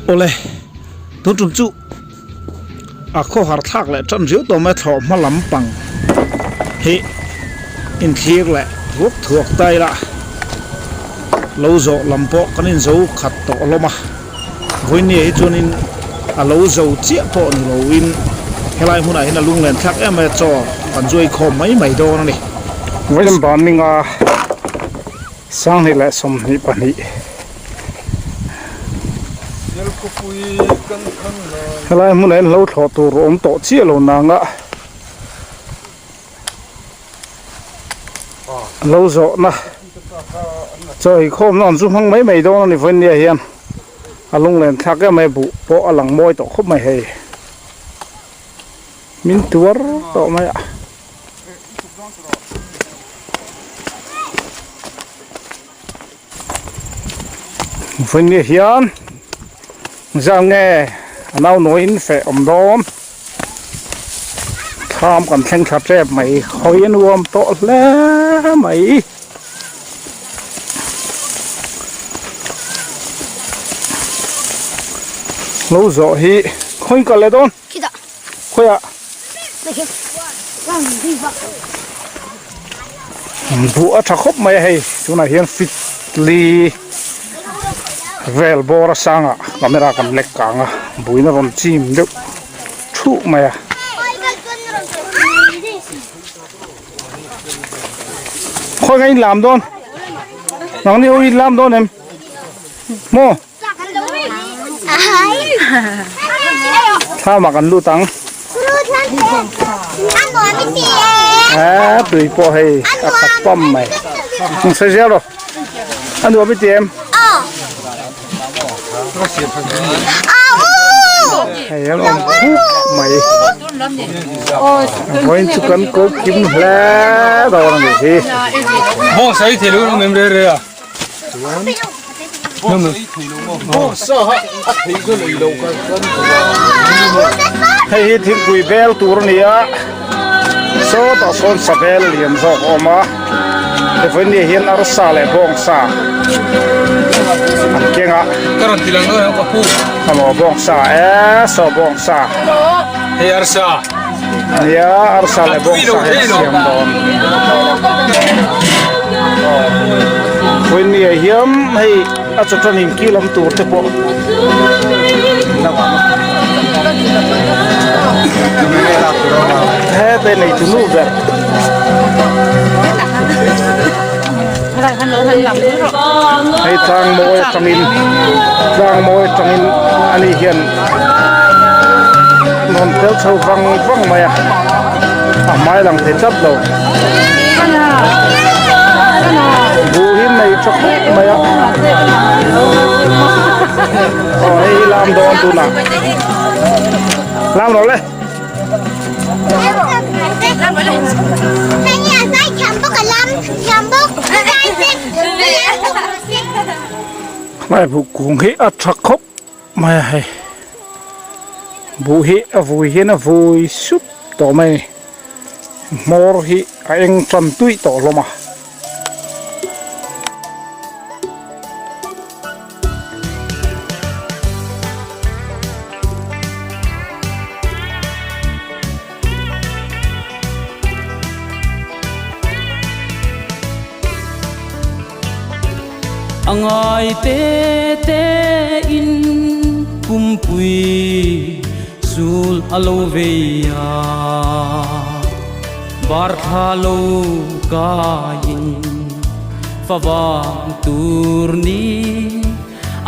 Awle, tun tum chu a khawhar thlak leh tan riau tawh mai a thlawh hma lam pang hi inthlir leh thuak thuak ta ila lo zawh lam pawh kan inzo khat tawh hlawm a vawinia hi chuanin a lo zo chiah pawh ni loin helai hmunah hian a lunglen thlak em mai a chaw kan zuai khawm mai mai dawn a ni. Vawiin banninga Sanghnih leh 22. Helai hmunah hian hlo thlawh tur a awm tawh chiah lo nang a, lo zawhna chaw eikhawmna an zu hmang mai mai dawn a ni vawinia hian a lunglen thlak em mai buh pawh a lang mawi tawh khawp mai hei min tuar tawh mai a. Vawiin hian zan nge a nau nawiin feh awm dawn thlam kan thleng thla tep mai hawi a nuam tawh hle mai. Lo zawh hi khawiin kal leh dawn khawiah. Buh a tha khawp mai a hei tunah hian fit li vel bawr a sangah camera kan lek kang a buin a rawn chim deuh thuh mai a. Khawi nge in lam dawn nangni ho in lam dawn em maw. Thlamah kan lut ang. Eh, tui pawh hei a khat pam mai. Ang sawi zel rawh. A nuam i ti em? Hei an awm khup mai. Vawiin chu kan ko kim hle dawn a nih hi. Bawng sawi thei lo an awm em re re a? Hei hi thingpui bel tur a ni a sawtah sawn savel lian zawk a awm a vawiin hian arsa leh bawngsa an keng a emaw bawngsa e saw bawngsa nia arsa leh bawngsa hi an siam dawn. Vawiin ah hian hei a chaw tan in ki lam tur te pawh heta nei tu nu ber hei tlang mawi atangin tlang mawi atangin ani hian rawn tel chho vang vang mai a a hmai lang thei tlat lo. Buh hi nei tha khawp mai a aw hei hi lam dawn tunah lam rawh le. Lai buh kung hi a tha khawp mai a hei buh hi a vui hian a vui sup tawh mai a ni. Hmawr hi a eng tan tuih tawh hlawm a. A ngai te te in pumpui sul a lo vei a, bar thla lo kaiin fa vang tur ni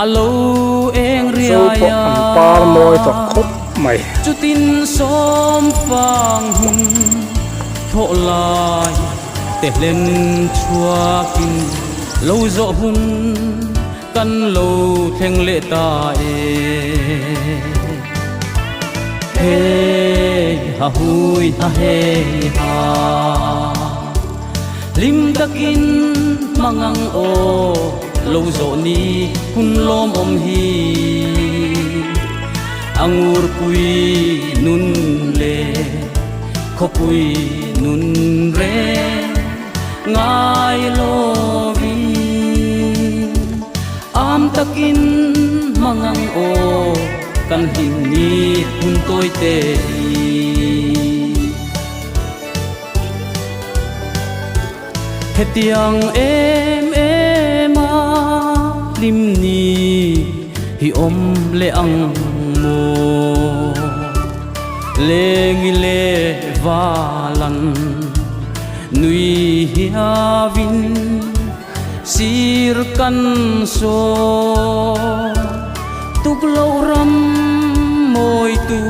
a lo eng Zo riai pawh a. an par mawi tawh khawp mai. Chutin sawm fang hun thlawh lai te hlen chhuakin lo zawh hun kan lo thleng leh ta e. Hey ha hui ha hey ha hlim takin mangang aw lo zawh ni hun lawmawm hi angur pui nun leh khawpui nun reng ngai lovin am takin. Mangang aw kan hlim ni hun tawi te hi. Hetiang em em a hlim ni hi awm leh ang maw? Lengi leh valan nui hiavin sir kan saw tukloh ram mawitu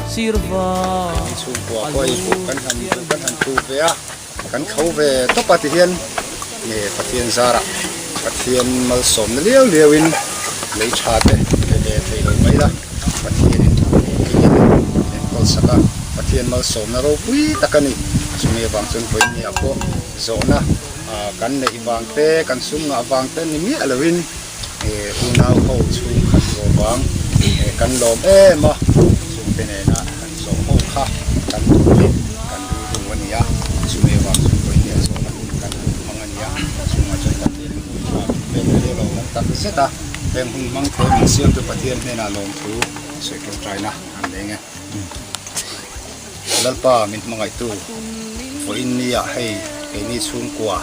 sir va. Chhungkua pawh i buh kan han buh kan han tuh ve a, kan tho ve tawp a ti hian nge Pathian zarah Pathian malsawmna liau liau in lei tha te pe ve thei lo mai la, Pathian in engkim in enkawl sak a, Pathian malsawmna ropui tak a ni. Chumi avang chuan vawinia pawh zawhna kan neih vang te, kan sum ngah vang te ni miah lo in Unau ho chhungkhat zawh vang kan lawm em a, chhungte nena kan zawh ho kha kan duh leh kan rilru a ni a, chumi avang chuan vawinia zawhna hun kan han hmang a ni a, chungah chuan Pathian in hun tha min pek leh lo awm tak zet a, heng hun hmang thei min siamtu Pathian hnenah lawmthu sawi tawngtaina an leng e. Lalpa min hmangaihtu, vawiin nia hei keini chhungkua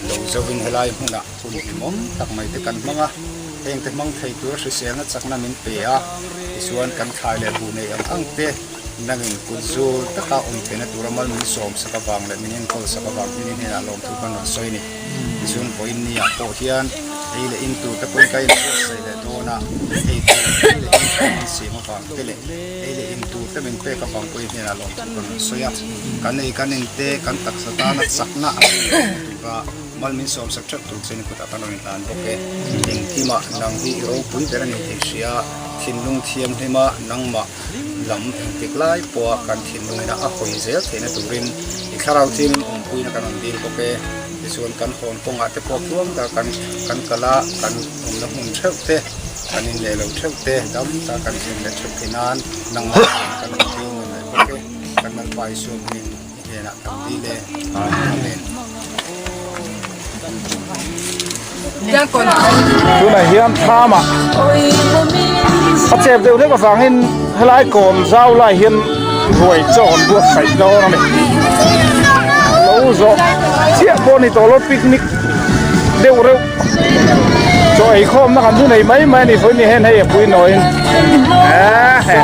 lo zovin helai hmunah hun hlimawm tak mai te kan hmang a, heng te hmang thei tura hriselna chakna min pe a, tichuan kan thlai leh buh nei ang ang te nangin kut zul taka awm theihna tura mal min sawm sak avang leh min enkawl sak avang hi ni hnenah lawmthu kan rawn sawi a ni. Tichuan vawiin nia pawh hian ei leh in tur te pawhin ka inbuatsaih leh dawn a, ei tur ei leh in tur min siam avang te leh Ei leh in tur te min pek avang pawhin hnenah lawmthu kan rawn sawi a, kan ei kan in te kan taksa tana chakna a ni lo hmu tura mal min sawmsak theuh tur che ni kutah kan rawn inhlan bawk e. Engkimah nang hi i ropui ber a ni tih hria, thinlung thianghlima nangmah lam engtik lai pawha kan thinlungina a hawi zel theihna turin i thlarau thiangin awmpuina kan rawn dil bawk e. Tichuan kan hawn kawngah te pawh tluang taka kan kan kal a, kan awmna hmun theuh te, kan inleh lo theuh te dam taka kan thlen leh theuh theih nan nangmah hian kan rawn dil nawn leh bawk e, kan Lalpa Isua hmingin i hnenah kan dil e. Amen. Tunah hian thlamah a chep deuh hlek avangin helai kawn zau lai hian ruai chaw an buatsaih dawn a ni. Lo zawh chiah pawh a ni tawh lo picnic deuh reuh chaw ei khawmna kan chu nei mai mai a ni vawiin ni hian hei a pui nawiin ehe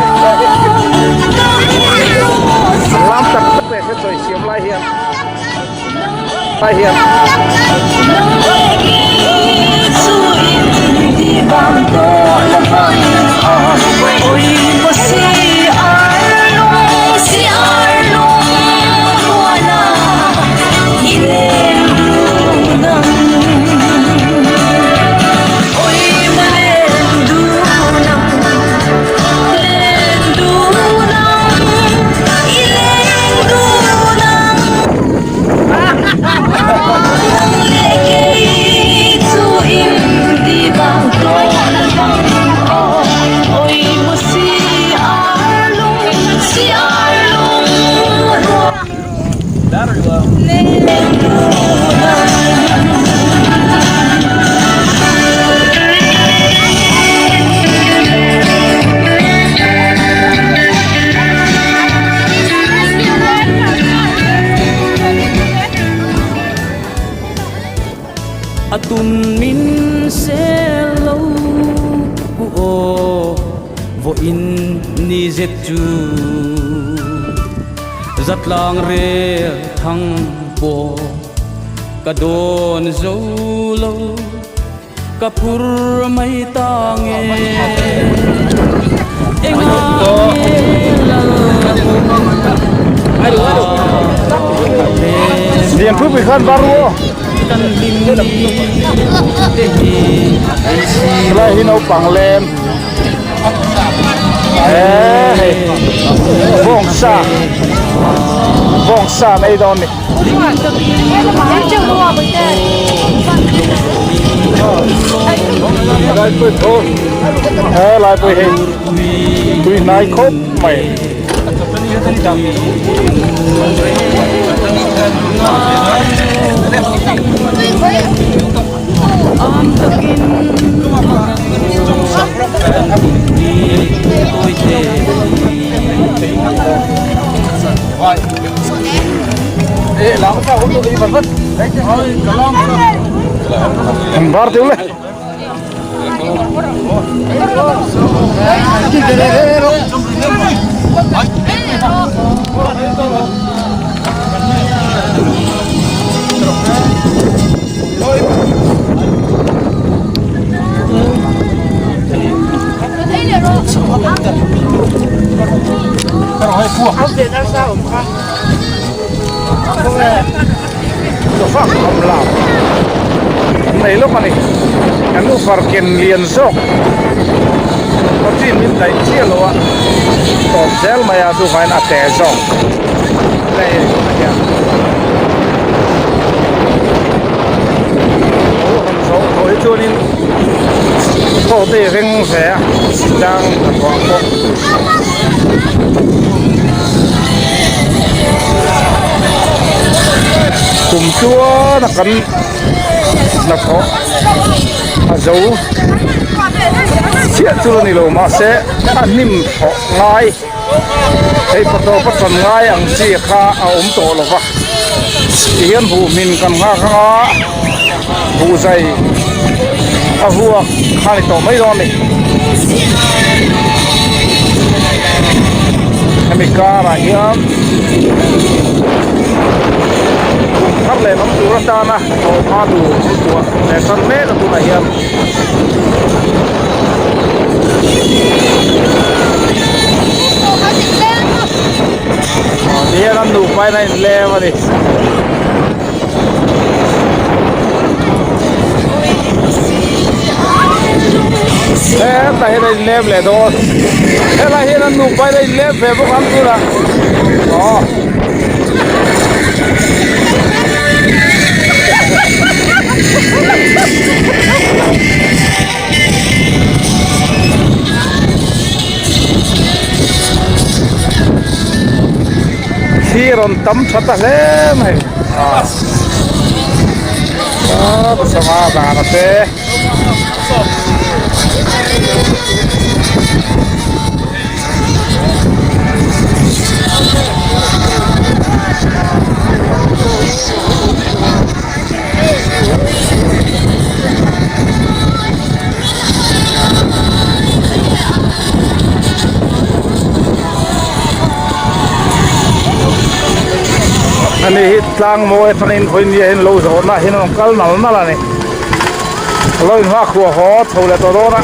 lam tak tak leh he chaw ei siam lai hian. Lai hian. A tun min sel lo ku aw vawiin ni zet chu zatlang rel thang pawh ka dawn zo lo. Ka phur mai ta nge enga nge lal Lian pui pui khan var ru kan hlim ni te hi Helai hi naupang lem eh hei bawngsa bawngsa an ei dawn ni. He lai pawh hi tui hnai khawp mai. An bar deuh le. Nei lawk a ni kan nu far ken lian zawk protein min daih chiah lo a tawp zel mai a chuvangin a te zawk hei tunah hian lo rawn zawh tawh hi chuanin chaw te i ring ve a tlang hnathawh pawh. Kum chuan a kan hnathawh a zo chiah chu a ni lo mahse a hnim thawh ngai hei pawtawp a tan ngai ang chi kha a awm tawh lo va tihian buh hmin kan nghak anga buhzai a vuak kha a ni tawh mai dawn a ni hemi karah hian kum thar leh lam tur atana hlawhhma tur an puah leh tan mek a tunah hian. Tihian an nupa in a inlem a ni. Hetah hian a inlem leh dawn helai hian an nupa in a inlem ve bawk ang tunah aw. Thli rawn tam tha ta hle mai a sangha dan a te. Ani hi tlang mawi atangin vawinia hian lo zawhna hian an rawn kal nal nal a ni lo inhma khuah haw chho leh tawh dawn a.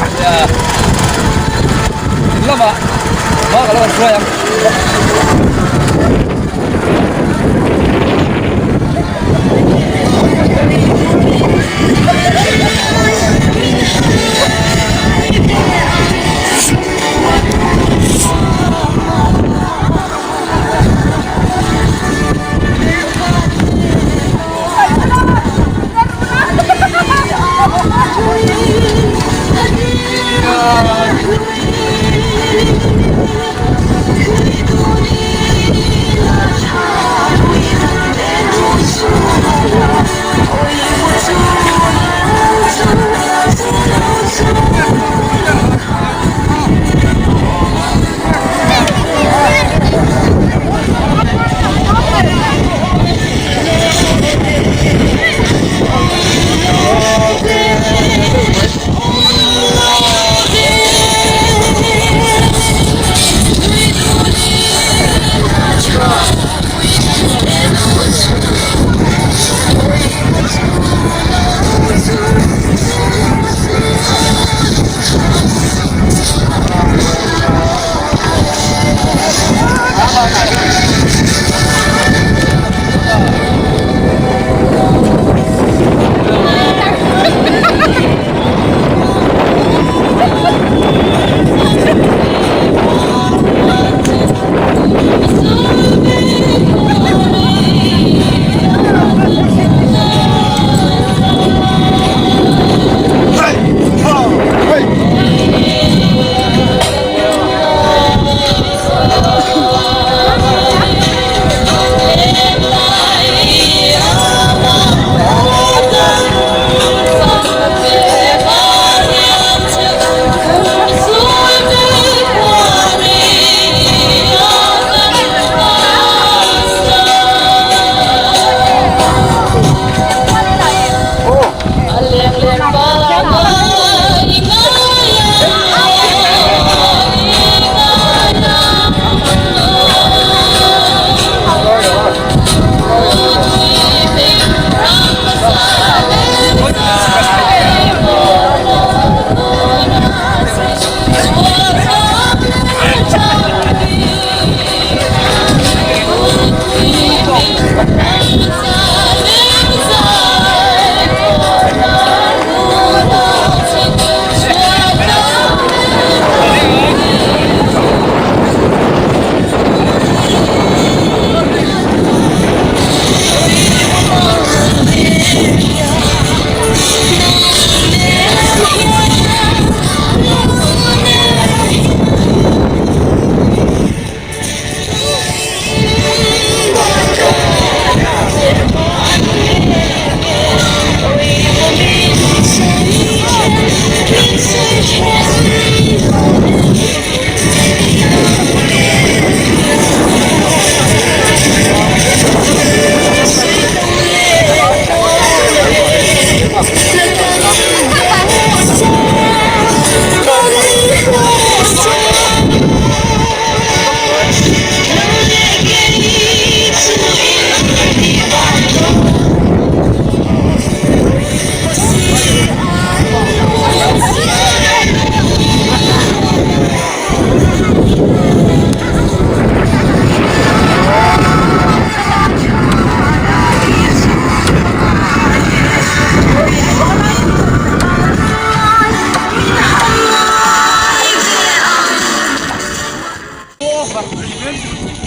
Then.